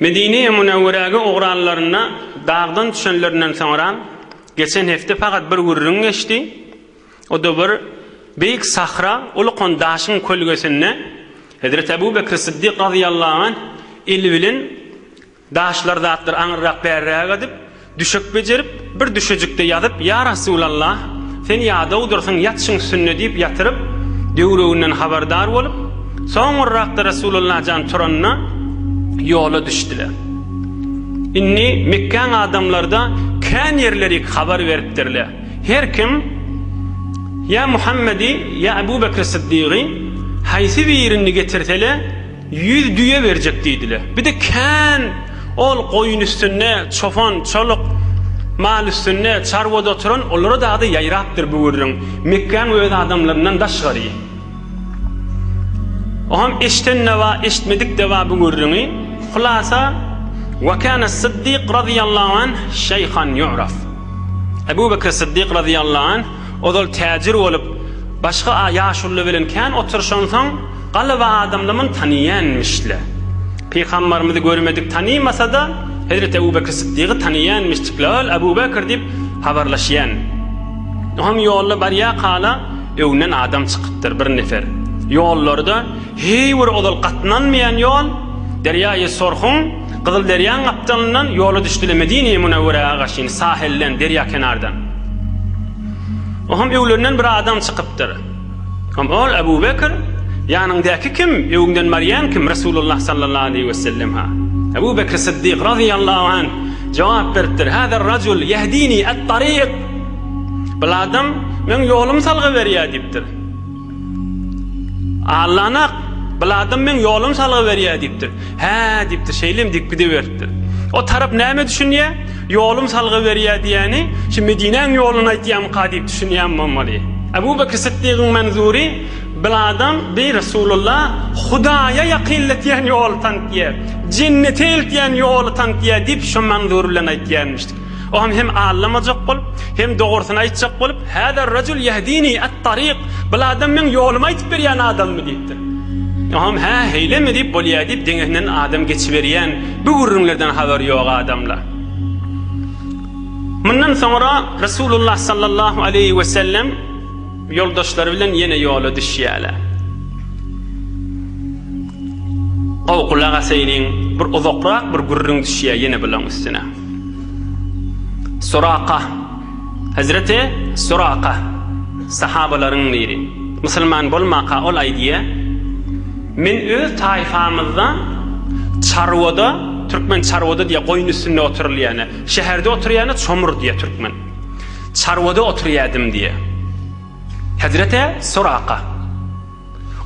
Medine-i Münewweräge ugranlarynda dagdan düşenlerinden soňra geçen hepde fakat bir gürrüň geçdi. O-da bir beýik sahra, ulkan daşyň kölgesinde Hezreti Ebu Bekr Syddyk razyýallahu anh eli bilen Daşlar zatlar aňyrrak bärräk edip, düşek bejerip, bir düşejikde ýazyp, Ýa Rasulallah, sen ýadawdyrsyň, ýat şuň üstünde diýip ýatyryp, döwreginden habardar bolup, soňurrakda Resulullah jan turanda, ýola düşdüler. Indi Mekgäň adamlary-da kän ýerlerik habar beripdirler. Her kim ýa Muhammedi, ýa Ebu Bekri Syddygy haýsy birini getirsele, 100 düýe berjek diýdiler. Bir-de kän ol goýun üstünde çopan, çoluk, mal üstünde çarwada oturan olara dagda ýaýrapdyr bu gürrüň. Mekgäň öz adamlaryndan daşgary. Oňam eşden-de bar, eşitmedik-de bar bu gürrüňi. Hulasa, Wa kana Syddyk razyýallahu anh şeýhan ýu'raf. Ebu Bekr Syddyk razyýallahu anh ozal täjir bolup, başga ýaşuly bilen kän oturyşansoň, Galaba adamlar muny tanyýanmyşlar. Pygambarymyzy görmedik tanymasa-da, Hezreti Ebu Bekr Syddygy tanyýanmyşdyklar. Ol Ebu Bekr diýip habarlaşýan. Oňam ýolda barýakala öňünden adam çykypdyr bir nefer. Ýollarda heý bir ozal gatnalmaýan ýol, derýaýy Sorhuň, Gyzyl derýaň gapdalyndan ýola düşdüler Medine-i Münewweräge gaşyn, sahelden, derýa kenardan. Oňam öwlerinden bir adam çykypdyr. Hem ol Ebu Bekr, ýanyňdaky kim, öňüňden barýan kim, Resulullah sallallahu aleýhi we sellem ha. Ebu Bekr Syddyk razyýallahu anh jogap beripdir, Hazer rajul ýehdini et-taryk. Bul adam meň ýolumy salgy berýär diýipdir. Allanak, bul adam meň ýolumy salgy berýär diýipdir. Hä diýipdir, şeýlemi diýip gidiberipdir. O tarap näme düşünýär? Ýolum salgy berýär diýýäni, şu Medinäň ýoluny aýtýamyka diýip düşünýän bolmaly. Ebu Bekr Syddygyň menzury, bil adam, bi Resulullah Hudaýa ýakynlatýan ýoly tanıtýar, jennete eltýän ýoly tanıtýar diýip şo manzur bilen aýtýarmyşdyk. O hem hem allamajak bolup, hem dogrusyny aýtjak bolup, Häzä rajul ýehdini et-taryk, bil adam meň ýolumy aýtyp berýän adammy diýipdir. O hem hä, heýlemi diýip, bolýar diýip deňesinden adam geçiberýän. Bu gürrüňlerden habary ýok adamlar. Mundan soňra Resulullah sallallahu aleýhi we sellem ýoldaşlary bilen ýene ýola düşýärler. Gowy gulak asaýlyň, bir uzakrak bir gürrüň düşýär ýene bulaň üstüne. Suraka Hezreti Suraka sahabalaryň biri. Musulman bolmaka ol aýdýar, Men öz taýfamyzda çarwada, türkmen çarwada diýýär, goýun üstünde oturylýany, şäherde oturýana çomur diýýär türkmen. Çarwada oturýardym diýýär. Hezreti Suraka.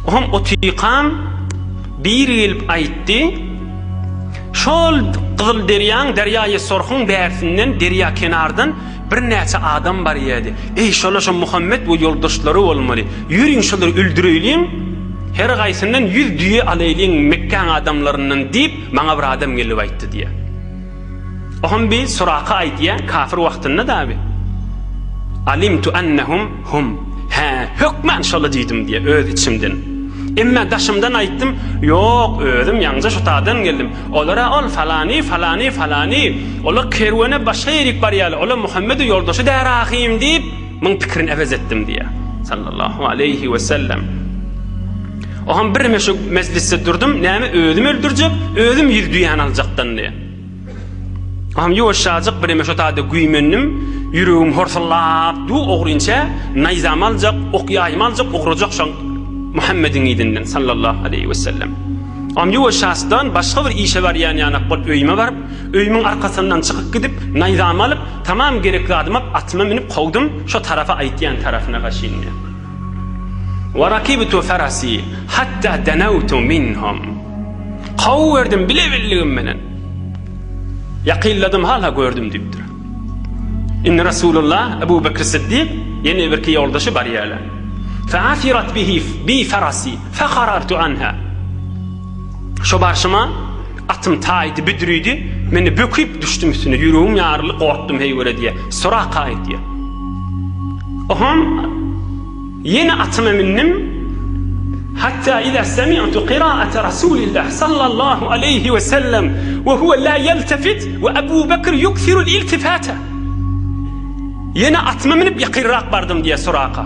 Oňam otyrkam biri gelip aýtdy, Şol Gyzyl derýaň, derýaýy Sorhuň bärsinden, derýa kenardan birnäçe adam barýardy. Eý, şolar şo Muhammet we ýoldaşlary bolmaly. Ýörüň şolary öldüreýliň, her gaýsyndan ýüz düýe alaýlyň Mekgäň adamlaryndan diýip, maňa bir adam gelip aýtdy diýýär. Oňam bi Suraka aýdýar, kafir wagtynda-da bi. Alimtu ennehum hum. Hä, hökman şola diýdim diýýär öz içimden. Emme daşymdan aýtdym, ýok, özüm ýaňja şu tadan geldim. Olara ol falany, falany, falany, olar kerwene başga ýerik barýarlar, olar Muhammede ýoldaşy däl ahym diýip, muň pikirini ebez etdim diýýär. Sallallahu aleýhi we sellem. Oňam birneme şu mejlisde durdum, näme özüm öldürjek, özüm ýüz düýäni aljakdan diýýär. Oňam ýuwaşjajyk birneme şo taýda güýmendim, ýüregim horsullap du ogrynça naýzamy aljak, ok ýaýymy aljak, ugrajak şoň Muhammediň yzyndan sallallahu aleýhi we sellem. Oňam ýuwaşjasdan başga bir işe barýan ýanak bolup öýüme baryp, öýümiň arkasyndan çykyp gidip, naýzamy alyp, tamam gerek zadymy alyp atyma münüp kowdum, şo tarapa aýtýan tarapyna gaşyn diýýär. Wa rakibtu farasi hatta danawtu minhum. Kowup berdim bile bildigim bilen. Ýakynladym hala gördüm diýipdir. Indi Resulullah, Ebu Bekr Siddik, ýene birki ýoldaşy barýarlar. Fa'athirat bihi bi farasi faharartu anha. Şo barşyma atym taýdy, büdrüdi. Men böküp düşdüm üstüne, ýüregim ýaryldy, gorkdum heýwere diýýär. Suraka aýdýar. Oham ýene atyma mündim. Hatta iza semi'tu qira'ata Rasulillah sallallahu aleýhi we sellem we huwe la ýeltefit we Ebu Bekr ýuksirul iltifata. Ýene atyma münüp ýakynrak bardym diýýär Suraka.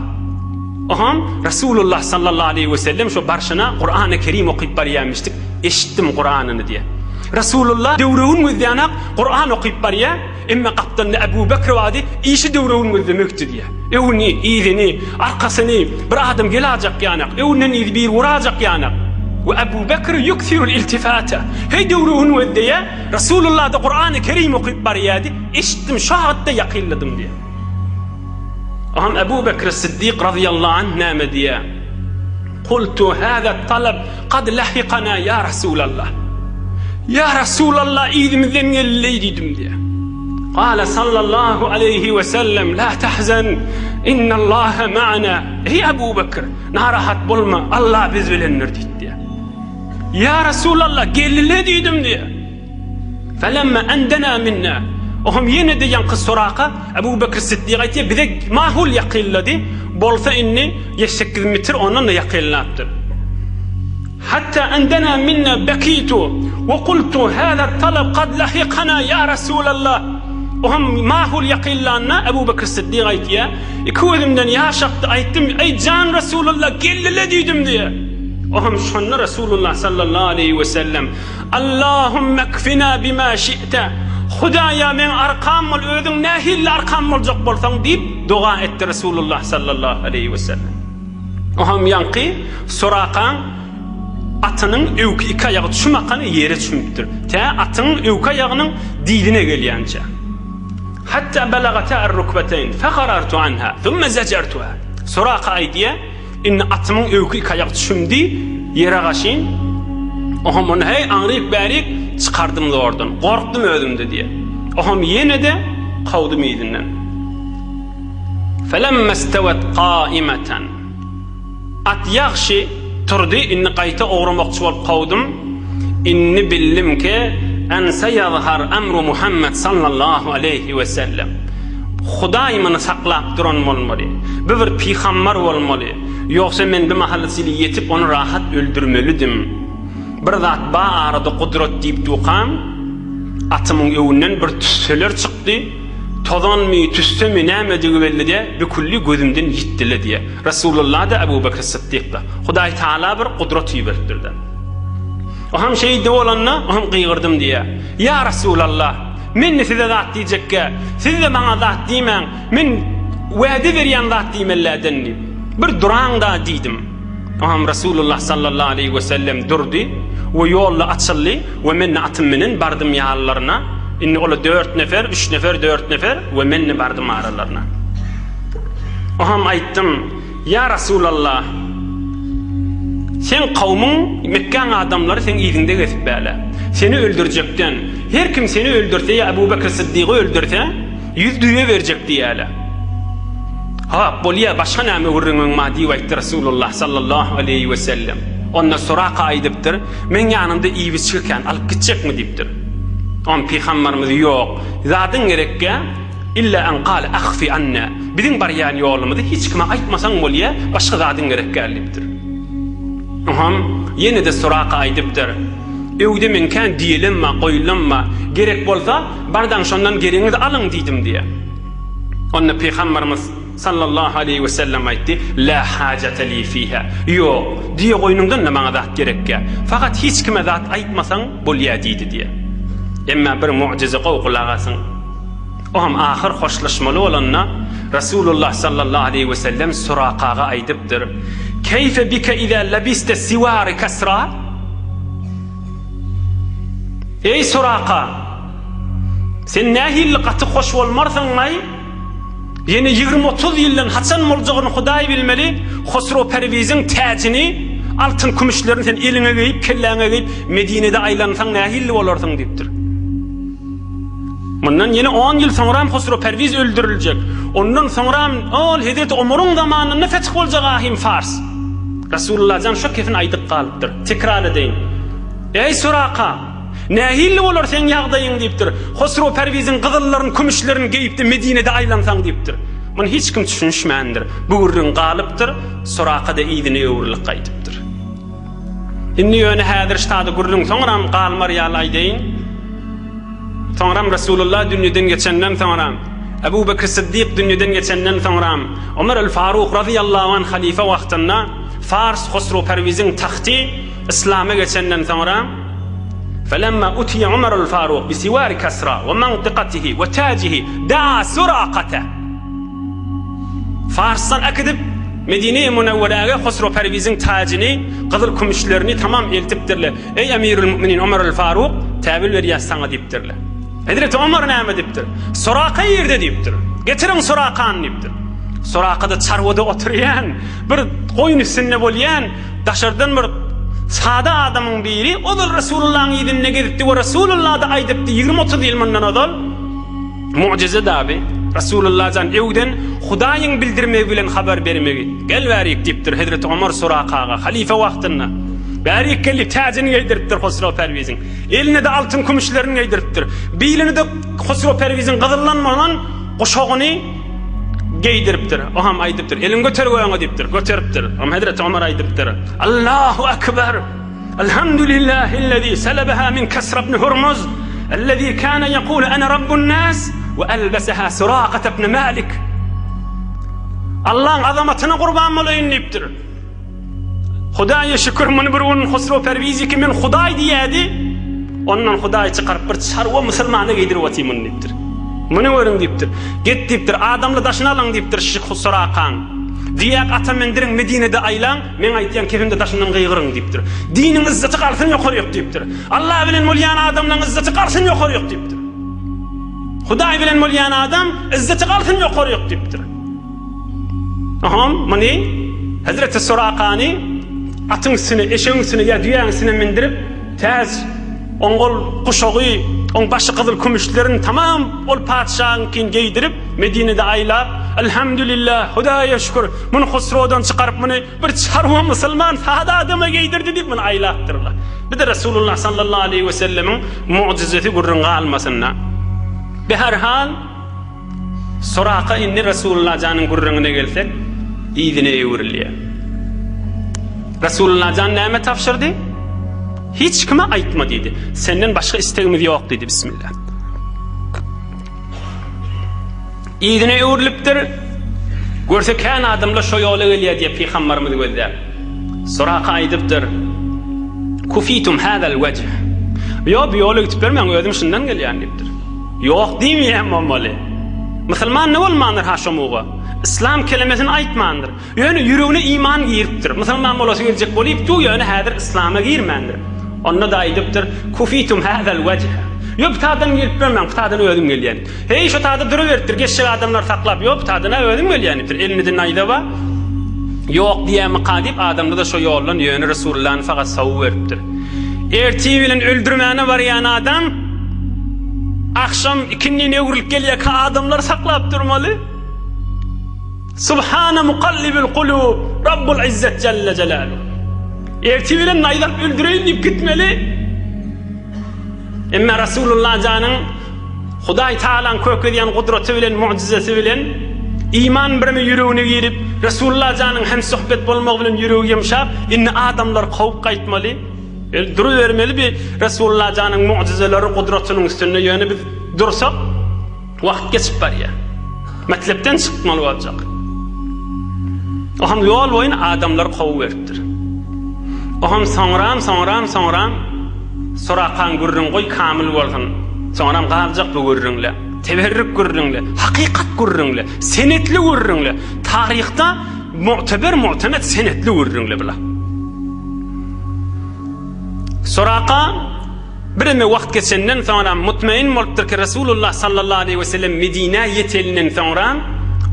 Oham Rasulullah sallallahu aleýhi we sellem şo barşyna Kurany Kerim okyp barýarmyşdyk, eşitdim Kuranyny diýýär. Rasulullah döwregini gözleýänak Kuran okyp barýar. Emme gapdalynda Ebu Bekr bardy, işi döwregini gözlemekdi diýýär. Öňüni, yzyny, arkasyny bir adam gelajak ýanak, öňünden yzy biri urajak ýanak. We Ebu Bekr ýuksirul iltifata. Heý döwregini gözleýär, Resulullah-da Kurany Kerim okyp barýardy, eşitdim, şo wagtda ýakynladym diýýär. Oňam Ebu Bekr Siddik razyýallahu anh näme diýýär? Kultu hâzâ talab kad lahikanâ ýa Resulallah. Ýa Resulallah yzymyzdan geldi-leý diýdim diýýär. Gâle sallallahu aleýhi we sellem lâ tahzan innallaha ma'ana. Eý Ebu Bekr, narahat bolma, Allah biz bilendir diýdi diýýär. Ýa Resulallah geldi-le diýdim diýýär. Felemma en dena minna. Oham ýene-de ýaňky Suraka Ebu Bekr Siddik aýtýar, bize mahul ýakynlady, bolsa indi ýedi-sekiz metr ondan-da ýakynlapdyr. Hatta en dena minna bekitu we kultu hâzâ talab kad lahikana ýa Resulallah. Oham mahul ýakynlanda Ebu Bekr Siddik aýtýar, iki gözümden ýaş akdy, aýtdym, eý jan Resulallah, geldi-le diýdim diýýär. Oham şonda Resulullah sallallahu aleýhi we sellem Allahümme kfina bima şi'te, Hudaýa meň arkam bol, özüň nähilli arkam boljak bolsaň diýip doga etdi Resulullah sallallahu aleýhi we sellem. Oham ýaňky Surakaň atynyň öwki iki aýagy çumakany ýere çümüpdir. Tä atyň öwki aýagynyň dizine gelýänçä. Hatta belagata er-rukbeteýn fekarartu anha thumma zecertuha. Suraka aýdýar, Indi atymyň öýki iki aýagy çümdi ýere gaşyn. Oham ony heý aňryk bärik çykardym zordan. Gorkdum özümde diýe. Oham ýene-de kowdum yzyndan. Felemmestewet gaimeten. At ýagşy turdy, indi gaýta ogramakçy bolup kowdum. Indi bildim ki, en seýazhar emru Muhammed sallallahu aleýhi we sellem. Hudaý muny saklap duran bolmaly. Bu bir pygambar bolmaly. Ýogsa men bu mahal sili ýetip ony rahat öldürmelidim. Bir zat ba arada gudrat diýip dukam, atymyň öwünden bir tüsseler çykdy. Tozanmy, tüssemi nämedigi belli däl, büküldi gözümden ýitdile diýýär. Resulullah-da Ebu Bekr Sytdyk-da. Hudaý Taala bir gudrat iberipdir-de. Oham şeýdi bolanda, oham gygyrdym diýýär. Ýa Resulallah! Men-de size zat diýjekgä, siz-de maňa zat diýmäň, men wäde berýän zat diýmeliläden diýip, bir duraň-da diýdim. Oňam Resulullah sallallahu aleýhi we sellem durdy we ýol-da açyldy we men-de atym menen bardym ýanlaryna, indi ola dört nefer, üç nefer, dört nefer we men-de bardym aralaryna. Oňam aýtdym. Ýa Rasulallah! Seň kowmuň, Mekgäň adamlary seň yzyňda gezip bäle. Seni öldürjekden, her kim seni öldürse ýa Ebu Bekr Syddygy öldürse, ýüz düýe berjek diýýäle. Hop, bolýa, başga näme gürrüňiň bar diýip aýtdy Rasulullah sallallahu aleýhi we sellem. Onda Suraka aýdypdyr, Meň ýanymda iýip-içgi kän, alyp gitjekmi diýipdir. Onda Pygambarymyz, Ýok, zadyň gerekgä, Illa en kale ahfi anna, biziň barýan ýolumyzy hiç kime aýtmasaň bolýa, başga zadyň gerek däl diýipdir. Oňam ýene-de Suraka aýdypdyr, Öwde meň kän diýelem bar, goýulam bar, gerek bolsa, bardaň şondan geregiňizi alyň diýdim diýýär. Onda Pygamberimiz sallallahu aleýhi we sellem aýtdy, La hajate li fiha, ýok, düýe goýnuňdan-da maňa zat gerek däl, fakat hiç kime zat aýtmasaň bolýa diýdi diýýär. Emma bir mugjyza gowy gulak asyň. Oňam ahyr hoşlaşmaly bolanda, Resulullah sallallahu aleýhi we sellem Surakaga aýdypdyr, Keýfe bike iza labiste siwari Kasra? Eý Suraka! Sen nähili gaty hoş bolmarsyň-aý? Ýene ýigrimi-otuz ýyldan haçan boljagyny Hudaý bilmeli, Hosrow Perwiziň täjini, altyn-kümüşlerini sen eliňe geýip, kelläňe geýip, Medinede aýlansaň nähili bolarsyň diýipdir. Mundan ýene on ýyl soňram Hosrow Perwiz öldüriljek. Ondan soňram ol Hezreti Omaryň zamanynda feth boljak ahim Fars. Rasulullah jan şo kefin aýdyp galypdyr. Tekrar edeýin. Eý Suraka! Nähili bolar seň ýagdaýyň diýipdir. Hosrow Perwiziň gyzyllaryny, kümüşlerini geýipdi Medinede aýlansaň diýipdir. Muny hiç kim düşünişmändir. Bu gürrüň galypdyr. Suraka-da yzyna öwrülip gaýdypdyr. Indi ýöne häzir ştada gürrüň soňram galmar ýaly aýdaýyn. Soňram Resulullah dünýeden geçenden soňra, Ebu Bekr Siddik dünýeden geçenden soňra, Omar el-Faruk razyýallahu anh halyfa wagtynda Fars Hosrow Perwiziň tagty Yslama geçenden soňra, Felemma utiýe Omar el-Faruk bi siwari Kasra we mantikatihi we tajihi daa Surakate. Farsdan äkidip, Medine-i Münewweräge Hosrow Perwiziň täjini, gyzyl-kümüşlerini tamam eltipdirler. Eý, Emirül-Müminin Omar el-Faruk, täwil berýäs saňa diýipdirler. Hezreti Omar näme diýipdir? Suraka irde diýipdir. Getiriň Surakany diýipdir. Suraka-da çarwada oturýan, bir goýun üstünde bolýan, daşardan bir sada adamyň biri ozal Resulullahyň yzynda gezipdi we Resulullah-da aýdypdy 20-30 ýyl mundan ozal, Mugjyza daby, Resulullah jan öwden Hudaýyň bildirmegi bilen habar bermegi. Gel bärik diýipdir Hezreti Omar Surakaga, halyfa wagtynda. Bärik gel diýip täjini geýdiripdir Hosrow Perwiziň. Eline-de altyn kümüşlerini geýdiripdir. Biline-de Hosrow Perwiziň gyzyldan bolan guşagyny geýdiripdir. O hem aýdypdyr, Eliňi göter göňe diýipdir. Göteripdir. Hem Hezreti Omar aýdypdyr, Allahu akbar! Elhamdülillahillezî selebeha min Kesra ibn Hurmuz, ellezî kâne yekûlu ene rabbun nâs we elbeseha Surâkate ibn Mâlik. Allaň azamatyna gurban bolaýyn diýipdir. Hudaýa şükür muny bir gün Husrow Perwizi ki men Hudaý diýýärdi. Ondan Hudaý çykaryp bir çarwa musulmana geýdirip otyryn muny diýipdir. Muny görüň diýipdir. Git diýipdir, adamly daşyny alyň diýipdir şu Surakaň. Diýýär ata mendiriň Medinede aýlaň. Meň aýtýan kepimde daşyndan gygyryň diýipdir. Diniň yzzaty galsyn ýokaryk diýipdir. Allah bilen bolýan adamlaň yzzaty galsyn ýokaryk diýipdir. Hudaý bilen bolýan adam yzzaty galsyn ýokaryk diýipdir. Aha, muny Hezreti Surakany atyň üstüne, eşegiň üstüne ýa düýäň üstüne mindirip, täz oň ol guşagy, oň başy gyzyl kümüşlerini tamam ol patyşaňkyny geýdirip, Medinede aýlap, Elhamdülillah, Hudaýa şükür, muny Husrodan çykaryp, muny bir çarwa musulman sada adama geýdirdi diýip, muny aýlapdyrlar. Bir-de Resulullah sallallahu aleýhi we sellemiň mugjyzasy gürrüň galmasyn-da. Beherhal, Suraka indi Resulullah janyň gürrüňine gelsek, yzyna öwrülýär. Resulullah jan näme tabşyrdy? Hiç kime aýtma diýdi. Senden başga istegimiz ýok diýdi. Bismillah. Yzyna öwrülipdir. Görse kän adamlar şo ýola gelýär diýip pygambarymyzy gözläp. Suraka aýdypdyr. Kufitum hazal wejh. Ýok, bu ýola gidip bermäň, özüm şundan gelýän diýipdir. Ýok diýmeýän bolmaly. Musulman ne bolmandyr ha şomuga. Islam kelemesini aýtmandyr. Ýöne ýüregine iman giripdir. Musulman bolasy geljek bolyp dur, ýöne häzir yslama girmändir. Onda-da aýdypdyr, Kufitum hazal wejh. Ýok, bu tadan gelip görmäň, bu tadan özüm gelýän. Heý, şo tada duruberipdir, geçjek adamlary saklap, ýok, bu tadan-a özüm gelýän diýipdir. Elinde-de naýza bar. Ýok diýýärmika diýip, adamlar-da şo ýoldan ýöne Resulullany fakat sowuberipdir. Ertir bilen öldürmäne barýan adam agşam ikindin öwrülip gelýärkä adamlary saklap durmaly. Subhane mukallibil kulub, Rabbul izzet celle celaluhu. Ertir bilen naýza alyp öldüreýin diýip gitmeli. Emma Rasulullah janyň Hudaý Tagalaň kökezýän gudraty bilen, mugjyzasy bilen iman birimi ýüregine girip, Rasulullah janyň hemsohbet bolmagy bilen ýüregi ýumşap, indi adamlar kowup gaýtmaly. Durubermeli bir Rasulullah janyň mugjyzalary, gudratynyň üstünde ýöne biz dursak, Wagt geçip barýar. Mekdepden çykmaly boljak. O hem ýol boýun adamlary kowuberipdir. O hem soňram, soňram, soňram Surakaň gürrüň goý kamyl bolsun. Soňram galjak bu gürrüňle. Teberrük gürrüňle, hakykat gürrüňle, senetli gürrüňle. Taryhda mu'teber, mu'temet senetli gürrüňle bula. Suraka Bireme wagt geçenden soňra mutmain bolupdyr ki, Resulullah sallallahu aleýhi we sellem Medinä ýetelinden soňra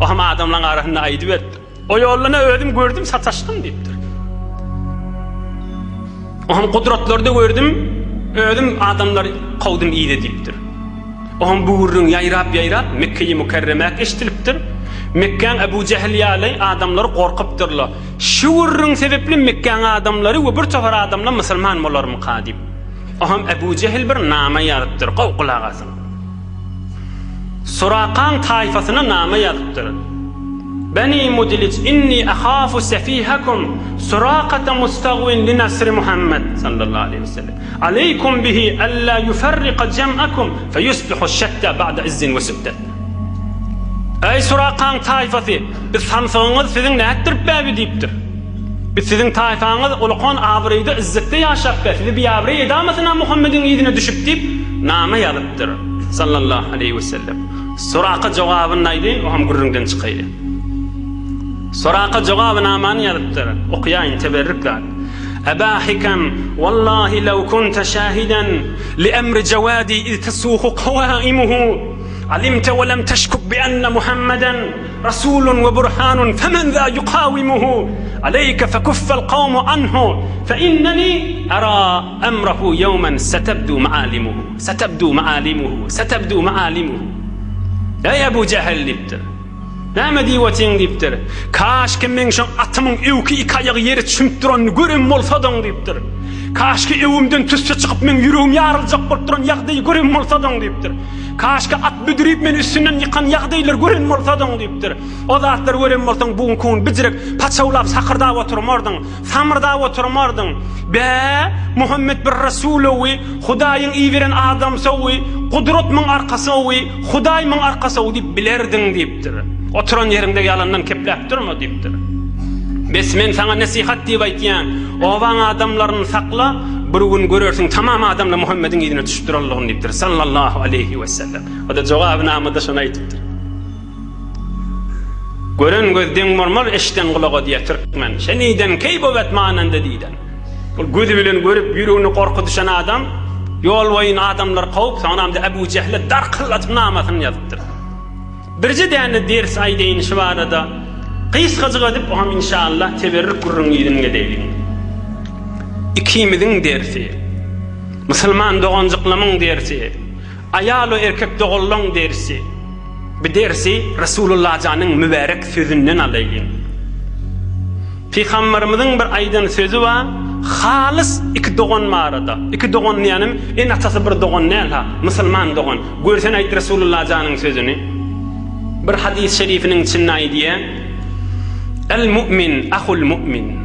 o hem adamlaryň arasynda aýdyberipdir. O ýolda-na özüm gördüm, sataşdym diýipdir. O hem gudratlary-da gördüm, özüm adamlary kowdum yza diýipdir. O hem bu gürrüň ýaýrap-ýaýrap Mekgeýi Mükerremä eşidilipdir. Mekgäň Ebu Jähil ýaly adamlary gorkupdyrlar. Şu gürrüň sebäpli Mekgäň adamlary we bir topar adamlar musulman bolarmyka diýip. Oňam Ebu Jehil bir nama ýazypdyr, gowy gulak asyň. Surakaň taýfasyna nama ýazypdyr. Beni Mudlij inni ahafu sefihakum Surakata mustagwin li nasri Muhammed sallallahu aleýhi we sellem. Aleýkum bihi alla ýuferrika jem'akum feýusbihu şettä ba'de izzin we sübdet. Eý Surakaň taýfasy, biz samsygyňyz siziň nätdirip bäbi diýipdir. Biz siziň taýfaňyz ulakan abraýda, yzzetde ýaşap bä, sizi biabraý edamasyn-a Muhammediň yzyna düşüp diýip, nama ýazypdyr. Sallallahu aleýhi we sellem. Suraka jogabyny aýdaýyn, o hem gürrüňden çykaýly. Suraka jogabynamany ýazypdyr. Okaýaýyn, teberrik zat. Eba Hikam, wallahi lew kunte şahiden li emri jawadi iz tasuhu kawaimuhu, alimte we lem teşkuk bi enne Muhammeden rasulun we burhanun femen za yukawimuhu, aleyke fekuffel kawmu anhu, fe inneni era emrehu ýewmen setebdu maalimuhu, setebdu maalimuhu, setebdu maalimuhu. Eý Ebu Jehil diýipdir. Näme diýip otyň diýipdir. Kaşki meň şo atymyň öwki iki aýagy ýere çümüp duranyny gören bolsadyň diýipdir. Kaşki öwümden tüsse çykyp meň ýüregim ýaryljak bolup duran ýagdaýy gören bolsadyň diýipdir. Kaşki at büdürip meni üstünden ýykan ýagdaýlary gören bolsadyň diýipdir. O zatlary gören bolsaň bu günki gün bijirek paçawlap sakyrdap oturmardyň. Samyrdap oturmardyň. Bä, Muhammet bir Resulowy, Hudaýyň iberen adamsowy, gudrat muň arkasowy, Hudaý muň arkasowy diýip bilerdiň diýipdir. Oturan ýeriňde ýalandan kepläp durma diýipdir. Bes men saňa nesihat diýip aýtýan, obaň adamlaryny sakla, bir gün görersiň tamam adamlar Muhammediň yzyna düşüp duranlygyny diýipdir. Sallallahu aleýhi wesellem. O-da jogabynamada şony aýdypdyr. Gören göz deň bolmaz eşden gulaga diýýär türkmen. Şeniden keý bowet mananda diýden. Ol gözi bilen görüp ýüregine gorky düşen adam ýol boýun adamlary kowup soňram-da Ebu Jehle darkylladyp namasyny ýazypdyr. Birje däne ders aýdaýyn şu barada. Gysgajyk edip oňam inşallah teberrük gürrüň ýüzüni gedeýliň. Ikimiziň dersi. Musulman doganjyklamyň dersi. Aýal we erkek doganlaň dersi. Bu dersi Resulullajanyň mübärek sözünden alaýlyň. Pygamberimiziň bir aýdan sözi bar, halys iki dogan barada. Iki dogan diýýänim, ene-atasy bir dogan däl-ha, musulman dogan. Görsen aýt Resulullajanyň sözüni. Bir hadys şerifiniň içinde aýdýar, El mu'min ahul mu'min.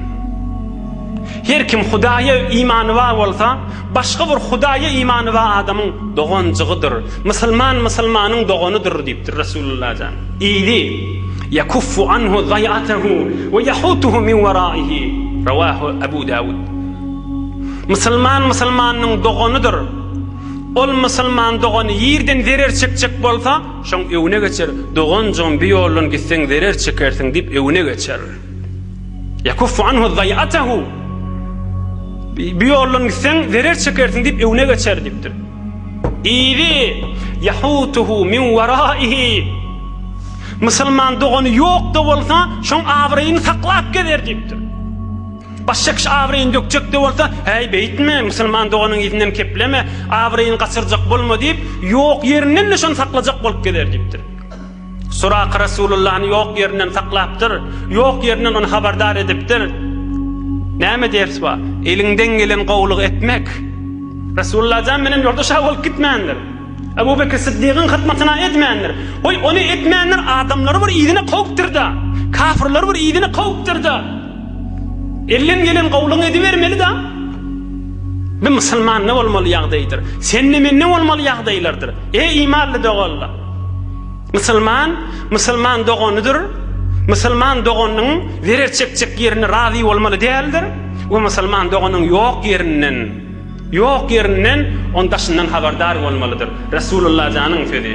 Her kim Hudaýa imany bar bolsa, başga bir Hudaýa imany bar adamyň doganjygydyr. Musulman musulmanyň doganydyr diýipdir Resulullah jan. Yzy, Ýekuffu anhu zaýatehu we ýahutuhu min weraihi. Rawahu Abu Dawud. Musulman musulmanyň doganydyr. Ol musulman dogany ýerden zerer çekjek bolsa, şoň öwüne geçer, Doganjygym bi ýoldan gitseň zerer çekersiň diýip öwüne geçer. Ýekuffu anhu zaýatehu. Bi ýoldan gitseň zerer çekersiň diýip öwüne geçer diýipdir. Yzy, Ýahutuhu min weraihi. Musulman dogany ýok-da bolsa, şoň abraýyny saklap gezer diýipdir. Başga kişi abraýyny dökjek-de bolsa, Häý, beýtme, musulman doganyň yzyndan kepleme, abraýyny gaçyrjak bolma diýip, ýok ýerinden-de şony saklajak bolup gezer diýipdir. Suraka Resulullany ýok ýerinden saklapdyr, ýok ýerinden ony habardar edipdir. Näme ders bar? Eliňden gelen gowulygy etmek. Resulullah jan menen ýoldaş-a bolup gitmändir. Ebu Bekir Syddygyň hyzmatyna etmändir. Goý, ony etmändir, adamlary bir yzyna kowupdyr-da. Kafyrlary bir yzyna kowupdyr-da. Elden gelen gowulygyňy edibermeli-da. Bu musulmanda bolmaly ýagdaýdyr. Sende-mende bolmaly ýagdaýlardyr. Eý, imanly doganlar! Musulman, musulman doganydyr. Musulman doganynyň zerer çekjek ýerine razy bolmaly däldir we musulman doganyň ýok ýerinden, ýok ýerinden on daşyndan habardar bolmalydyr. Resulullah janyň sözi.